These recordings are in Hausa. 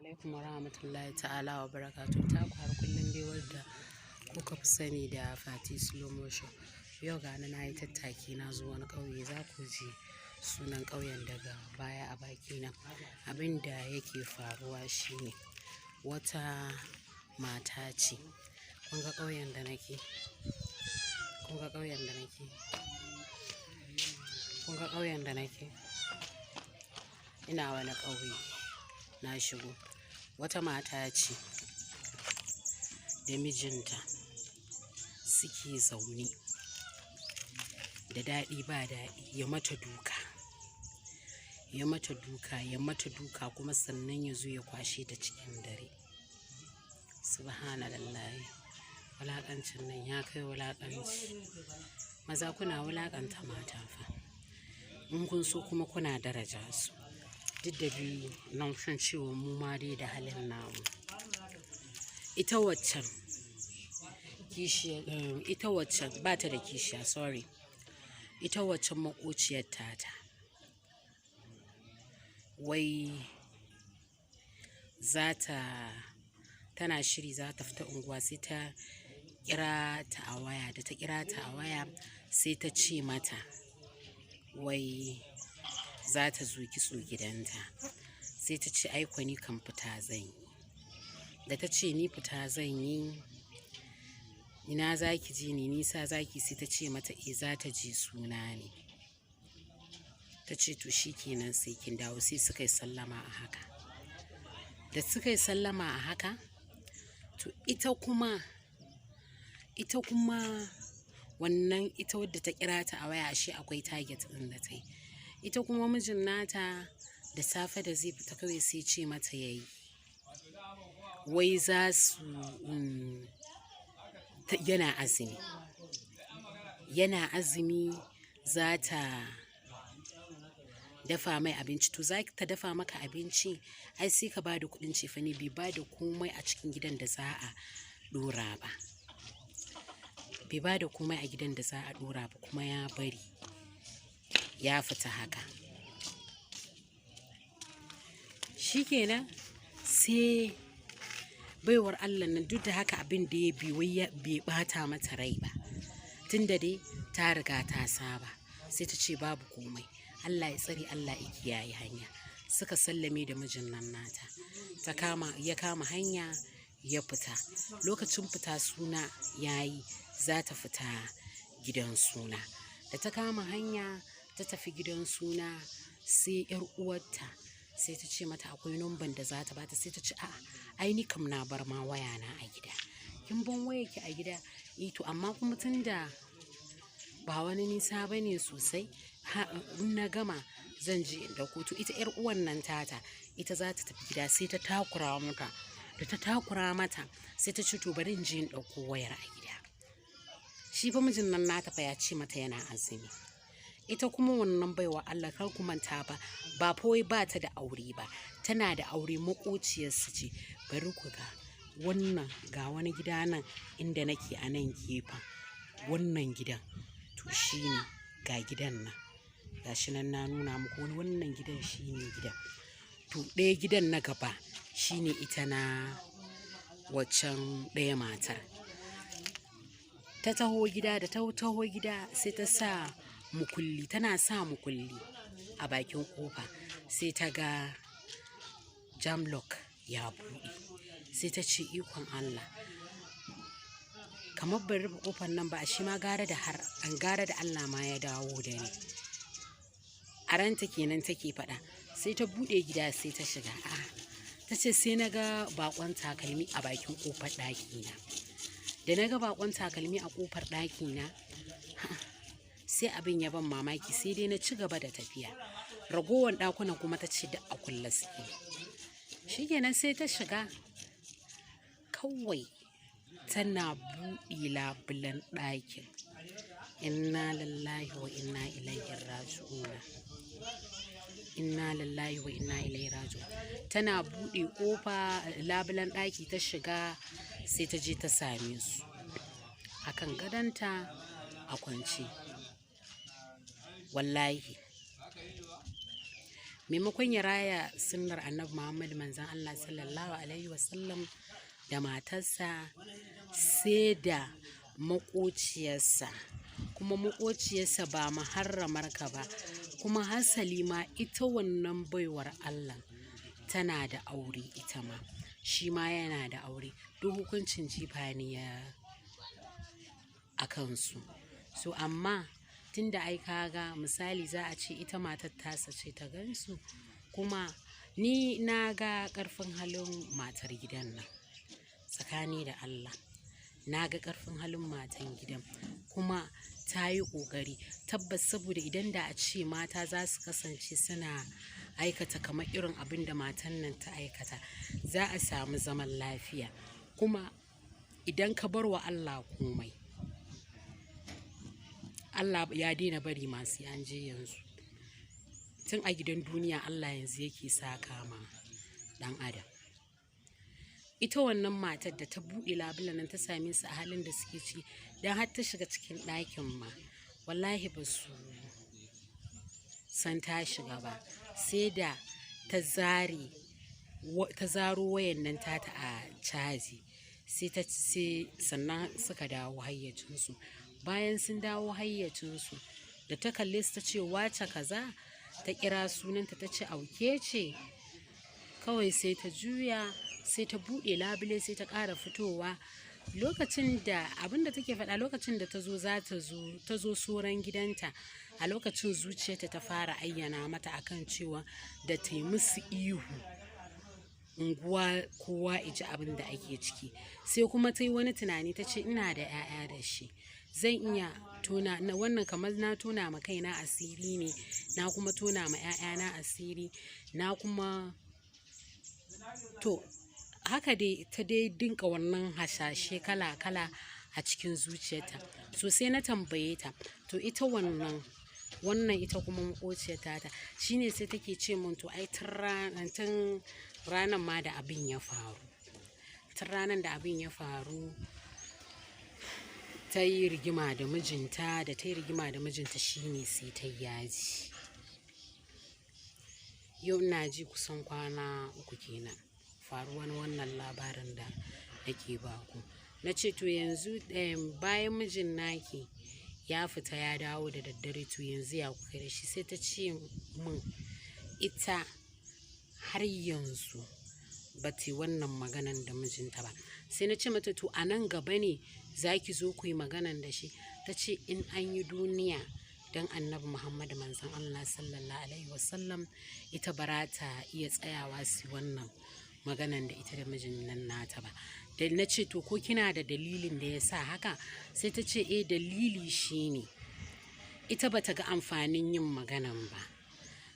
Alaikum warahmatullahi ta'ala wa barakatuh. Ta ku har kullum dai wadda kuka fi sani da Fati Slow Motion. Yau ga ni na yi tattaki na zo wani ƙauye, za ku ji sunan ƙauyen daga baya a bakina. Abin da yake faruwa shine wata mata ce. Kun ga ƙauyen da nake? Kun ga ƙauyen da nake? Kun ga ƙauyen da nake? Ina wani ƙauye. Na shigo. Wata mata ce da mijinta suke zaune. Da daɗi ba daɗi, ya mata duka. Ya mata duka, ya mata duka kuma sannan ya zo ya kwashe ta cikin dare. Subhanallahi. Wulaƙancin nan ya kai wulaƙanci. Maza kuna wulaƙanta mata fa. In kun so kuma kuna daraja su. Duk da dai nan san cewa mu ma dai da halin namu. Ita waccan kishiya, ita waccan ba ta da kishiya, sorry. Ita waccan maƙociyar tata. Wai za ta, tana shiri za ta fita unguwa, sai ta kira ta a waya. Da ta kira ta a waya sai ta ce mata wai za ta zo kitso gidanta. Sai ta ce, "Ai ko ni kam fita zan yi." Da ta ce, "Ni fita zan yi, ina za ki je ne? Nisa za ki?" Sai ta ce mata, "Eh, za ta je suna ne." Ta ce, "To shi kenan, sai kin dawo." Sai suka yi sallama a haka. Da suka yi sallama a haka, to ita kuma wannan ita wadda ta kira ta a waya, ashe akwai target ɗin da ta yi. Ita kuma mijin nata da safe da zai fita kawai sai ce mata yayi wai za su yana azumi. Yana azumi, za ta dafa mai abinci. To za ta dafa maka abinci, ai sai ka ba da kuɗin cefane. Bai ba da komai a cikin gidan da za a ɗora ba. Bai ba da komai a gidan da za a ɗora ba kuma ya bari ya fita haka. Shikenan, sai baiwar Allah nan duk da haka abin da ya bi wai bai ɓata mata rai ba. Tun da dai ta riga ta saba. Sai ta ce babu komai. Allah ya tsare, Allah ya kiyaye hanya. Suka sallame da mijin nan nata. Ta kama, ya kama hanya ya fita. Lokacin fita suna yayi, za ta fita gidan suna. Da ta kama hanya ta tafi gidan suna, sai 'yar uwarta sai ta ce mata akwai numban da za ta bata. Sai ta ce, "A'a, ai ni kam na bar ma wayana a gida." "Kin bar wayarki a gida?" "Eh." To amma kuma tun da ba wani nisa bane sosai, ha, in na gama zan je in ɗauko. To ita 'yar uwan nan tata ita za ta tafi gida, sai ta takura mata. Da ta takura mata sai ta ce, "To bari in je in ɗauko wayar a gida." Shi fa mijin nan nata fa ya ce mata yana azumi. Ita kuma wannan baiwa Allah, kar ku manta ba, ba fa wai ba ta da aure ba. Tana da aure, maƙociyarsu ce. Bari ku ga wannan, ga wani gida nan inda nake a nan gefen. Wannan gidan to shine ga gidan nan. Ga shi nan na nuna muku wani, wannan gidan shine gidan. To ɗaya gidan na gaba shine ita na waccan ɗaya matar. Ta taho gida, da ta taho gida sai ta sa mukulli, tana sa mukulli a bakin ƙofa sai ta ga jam lock ya buɗe. Sai ta ce, "Ikon Allah. Kamar ban rufe ƙofar nan ba, ashe ma gara da har an gara da Allah ma ya dawo da ni." A ranta kenan take faɗa. Sai ta buɗe gida sai ta shiga. A'a. Ta ce, "Sai na ga baƙon takalmi a bakin ƙofar ɗakina. Da na ga baƙon takalmi a ƙofar ɗakina, sai abin ya ban mamaki, sai dai na ci gaba da tafiya." Ragowar ɗakunan kuma ta ce duk a kulle suke. Shikenan sai ta shiga. Kawai tana buɗe labulen ɗakin. Inna lillahi wa inna ilaihi raji'un. Inna lillahi wa inna ilaihi raji'un. Tana buɗe ƙofa labulen ɗaki ta shiga, sai ta je ta same su a kan gadonta a kwance. Wallahi. Maimakon ya raya sunnar Annabi Muhammad Manzon Allah Sallallahu Alaihi Wasallam da matarsa, sai da maƙociyarsa. Kuma maƙociyarsa ba muharramarka ba. Kuma hasali ma ita wannan baiwar Allah tana da aure ita ma. Shi ma yana da aure. Duk hukuncin jifa ne ya a kansu. So amma tun da ai ka ga misali za a ce ita matar tasa ce ta gansu. Kuma ni na ga ƙarfin halin matar gidan nan tsakani da Allah. Na ga ƙarfin halin matan gidan kuma ta yi ƙoƙari. Tabbas, saboda idan da a ce mata za su kasance suna aikata kamar irin abin da matan nan ta aikata, za a samu zaman lafiya. Kuma idan ka bar wa Allah komai, Allah ya daina bari masu an je yanzu. Tun a gidan duniya Allah yanzu yake saka ma ɗan adam. Ita wannan matar da ta buɗe labulen nan ta same su a halin da suke ciki, dan har ta shiga cikin ɗakin ma, wallahi ba su san ta shiga ba. Sai da ta zare, ta zaro wayan nan tata a caji, sai sannan suka dawo hayyacinsu. Bayan sun dawo hayyacinsu, da ta kalle su ta ce, "Wace kaza?" Ta kira sunanta ta ce, "Auke ce?" Kawai sai ta juya, sai ta buɗe labule, sai ta ƙara fitowa. Lokacin da abin da take faɗa, lokacin da ta zo za ta zo, ta zo soran gidanta, a lokacin zuciyarta ta fara ayyana mata akan cewa da ta yi musu ihu unguwa kowa ya ji abin da ake ciki. Sai kuma ta yi wani tunani ta ce, "Ina da 'ya'ya da shi. Zan iya tona wannan, kamar na tona ma kaina asiri ne, na kuma tona ma 'ya'yana asiri, na kuma." To, haka dai ta dai dinka wannan hasashe kala kala a cikin zuciyarta. So sai na tambaye ta, to ita wannan ita kuma maƙociyar tata, shine sai take ce mun, to ai tun ranan ma da abin ya faru. Tun ranan da abin ya faru, ta yi rigima da mijinta, da ta yi rigima da mijinta shine sai ta yi yaji. Yau ina ji kusan kwana 3 kenan faruwan wannan labarin da nake ba ku. Na ce to yanzu, bayan mijin naki ya fita ya dawo da daddare, to yanzu ya kuka da shi? Sai ta ce mun ita har yanzu ba ta yi wannan maganan da mijinta ba. Sai na ce mata, to a nan gaba ne za ki zo ku yi maganan da shi? Ta ce in an yi duniya don Annabi Muhammad Manzon Allah Sallallahu Alaihi Wasallam, ita ba za ta iya tsayawa su wannan maganan da ita da mijin nan nata ba. Da na ce, to ko kina da dalilin da ya sa haka? Sai ta ce eh, dalili shine ita ba ta ga amfanin yin maganan ba.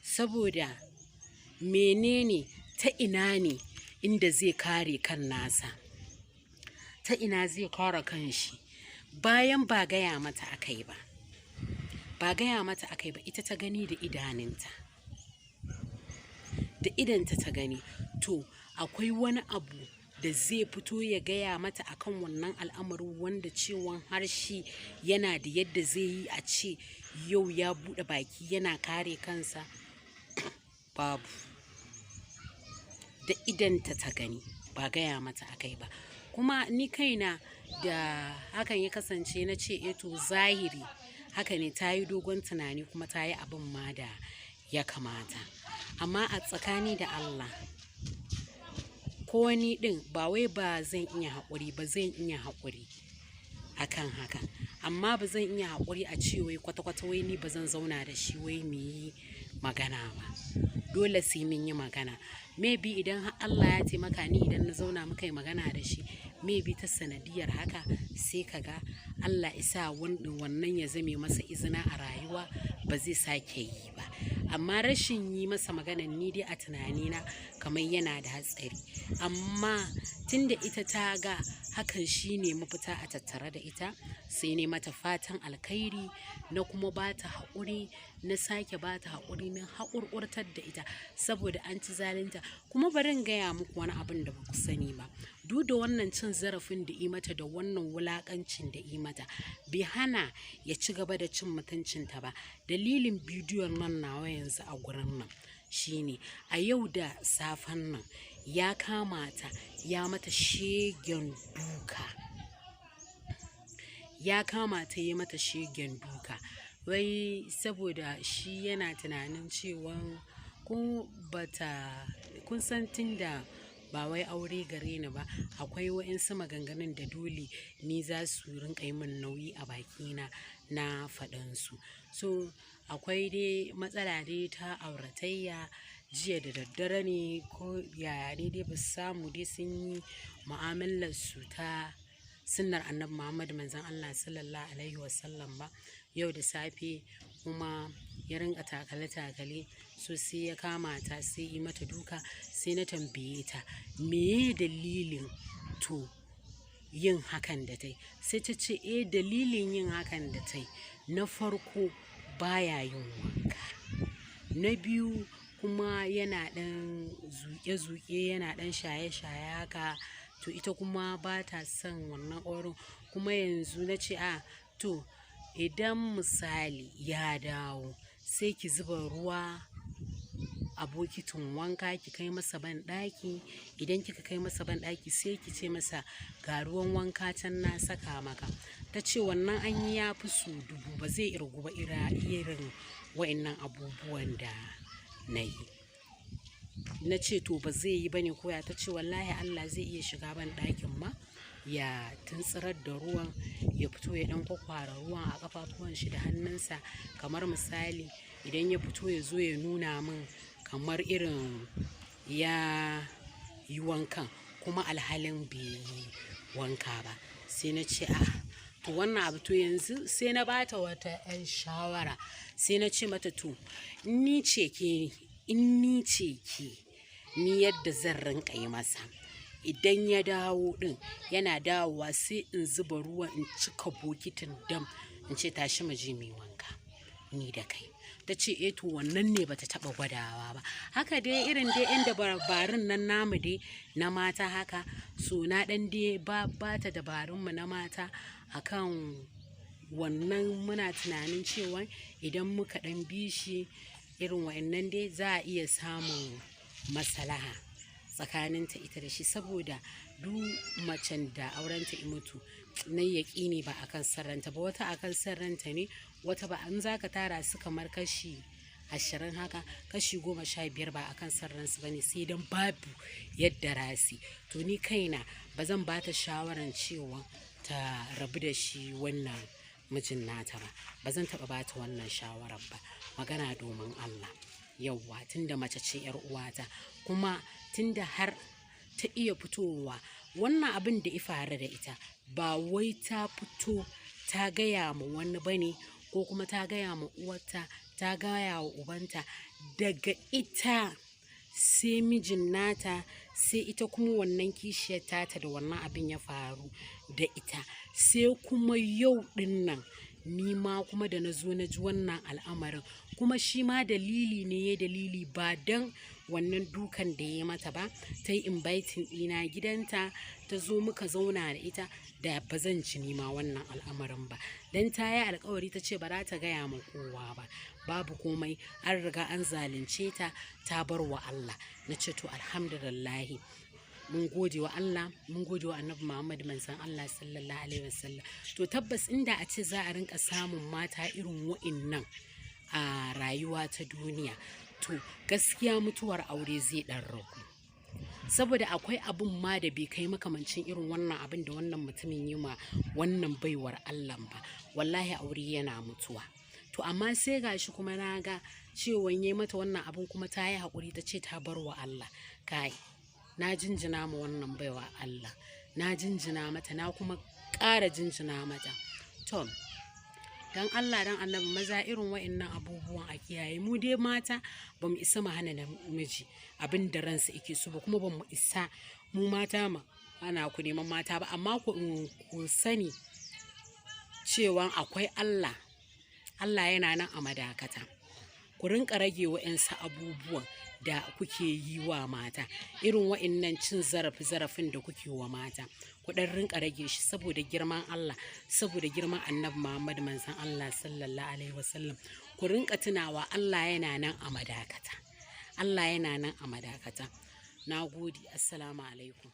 Saboda menene, ta ina ne inda zai kare kan nasa? Ta ina zai kare kanshi? Bayan ba gaya mata aka yi ba. Ba gaya mata aka yi ba, ita ta gani da idanunta. Da idonta ta gani. To akwai wani abu da zai fito ya gaya mata akan wannan al'amarin wanda cewan har shi yana da yadda zai yi a ce yau ya buɗe baki yana kare kansa? Babu. Da idonta ta gani, ba gaya mata aka yi ba. Kuma ni kaina da hakan ya kasance na ce eh to zahiri haka ne, ta yi dogon tunani kuma ta yi abin ma da ya kamata. Amma a tsakani da Allah, ko ni ɗin ba wai ba zan iya haƙuri ba, zan iya haƙuri akan haka. Amma ba zan iya haƙuri a ce wai kwata-kwata wai ni ba zan zauna da shi wai muyi magana ba. Dole sai mun yi magana. Maybe idan har Allah ya taimaka ni, idan na zauna muka yi magana da shi, maybe ta sanadiyar haka sai ka ga Allah ya sa wannan ya zame masa izina a rayuwa, ba zai sake yi ba. Amma rashin yi masa maganan, ni dai a tunanina kamar yana da hatsari. Amma tun da ita ta ga hakan shine mafita a tattare da ita, sai nai mata fatan alkhairi, na kuma ba ta haƙuri, na sake ba ta haƙuri, na haƙurƙurtar da ita saboda an ci zalunta. Kuma bari in gaya muku wani abin da ba ku sani ba. Duk da wannan cin zarafin da yi mata da wannan wulaƙancin da yi mata, bai hana ya ci gaba da cin mutuncinta ba. Dalilin bidiyon nan nawa yanzu a gurin nan Shine a yau da safen nan ya kama ta ya mata shegen duka. Ya kama ta yi mata shegen duka. Wai saboda shi yana tunanin cewan ko bata, kun san tunda ba wai aure gare ni ba, akwai waɗansu maganganun da dole ni za su rinƙa yi min nauyi a bakina na faɗan su. So akwai dai matsala dai ta auratayya. Jiya da daddare ne ko yaya ne dai ba su samu dai sun yi mu'amalar su ta sunnar Annabi Muhammad Manzon Allah Sallallahu Alaihi Wasallam ba. Yau da safe kuma ya rinƙa takale-takale, so sai ya kama ta sai yi mata duka. Sai na tambaye ta, "Meye dalilin to yin hakan da tayi?" Sai ta ce, "Eh, dalilin yin hakan da tayi na farko baya yin wanka. Na biyu kuma yana ɗan zuƙe-zuƙe, yana ɗan shaye-shaye haka. To ita kuma ba ta son wannan auren." Kuma yanzu na ce, "A to idan misali ya dawo sai ki zuba ruwa a bokitin wanka ki kai masa banɗaki. Idan kika kai masa banɗaki sai ki ce masa ga ruwan wanka can na saka maka." Ta ce wannan an yi ya fi sau dubu, ba zai irgu ba irin wa'innan abubuwan da na yi. Na ce to ba zai yi ba ne ko ya? Ta ce wallahi Allah zai iya shiga banɗakin ma ya tuntsirar da ruwan, ya fito ya ɗan kwakwara ruwan a ƙafafuwan shi da hannunsa. Kamar misali idan ya fito ya zo ya nuna min kamar irin ya yi wankan kuma alhalin bai yi wanka ba. Sai na ce, "Ah to wannan abu." To yanzu sai na ba ta wata 'yan shawara. Sai na ce mata to in ni ce ke, in ni ce ke, ni yadda zan rinƙa yi masa. Idan ya dawo ɗin, yana dawowa sai in zuba ruwan in cika bokitin dam in ce tashi mu je muyi wanka ni da kai. Ta ce eh to wannan ne bata taɓa gwadawa ba. Haka dai irin dai 'yan dabarun nan namu dai na mata haka. So na ɗan dai ba ta dabarun mu na mata akan wannan. Muna tunanin cewan idan muka ɗan bi shi irin wa'innan dai za a iya samun maslaha tsakaninta ita da shi. Saboda duk macen da aurenta ya mutu, na yaƙini ba akan son ranta ba. Wata akan son ranta ne, wata ba. In za ka tara su kamar kashi 20 haka, kashi 15 ba akan son ransu ba ne, sai dan babu yadda rasi. To ni kaina ba zan ba ta shawaran cewa ta rabu da shi wannan mijin nata ba. Ba zan taɓa ba ta wannan shawarar ba. Magana domin Allah. Yauwa, tunda mace ce 'yar uwata kuma tunda har ta iya fitowa wannan abin da ya faru da ita, ba wai ta fito ta gaya ma wani ba ne ko kuma ta gaya ma uwarta, ta gaya wa ubanta. Daga ita sai mijin nata, sai ita kuma wannan kishiyar tata da wannan abin ya faru da ita. Sai kuma yau ɗin nan ni ma kuma da na zo na ji wannan al'amarin. Kuma shi ma dalili ne ya dalili ba don wannan dukan da ya yi mata ba. Ta yi inviting ɗina gidanta ta zo muka zauna da ita, da ba zan ji ni ma wannan al'amarin ba. Dan ta yi alkawari ta ce ba za ta gaya ma kowa ba. Babu komai, an riga an zalunce ta, ta bar wa Allah. Na ce to alhamdulillah. Mun gode wa Allah, mun gode wa Annabi Muhammad Manzon Allah Sallallahu Alaihi Wasallam. To tabbas inda a ce za a rinƙa samun mata irin wa'innan a rayuwa ta duniya, to gaskiya mutuwar aure zai ɗan ragu. Saboda akwai abun ma da bai kai makamancin irin wannan abin da wannan mutumin yi ma wannan baiwar Allahn ba. Wallahi aure yana mutuwa. To amma sai ga shi kuma na ga cewan yayi mata wannan abun kuma ta yi haƙuri ta ce ta bar wa Allah. Kai, na jinjina ma wannan baiwa Allah. Na jinjina mata, na kuma ƙara jinjina mata. To, don Allah don Annabi maza, irin wa'innan abubuwan a kiyaye. Mu dai mata ba mu isa mu hana namiji abin da ransa yake so ba, kuma ba mu isa mu mata ma ana ku neman mata ba. Amma ku sani cewan akwai Allah. Allah yana nan a madakata. Ku rinƙa rage wa'insu abubuwan da kuke yi wa mata. Irin wa'innan cin zarafi zarafin da kuke wa mata, ku ɗan rinƙa rage shi saboda girman Allah, saboda girman Annabi Muhammad Manzon Allah Sallallahu Alaihi Wasallam. Ku rinƙa tunawa Allah yana nan a madakata. Allah yana nan a madakata. Na gode. Assalamu alaikum.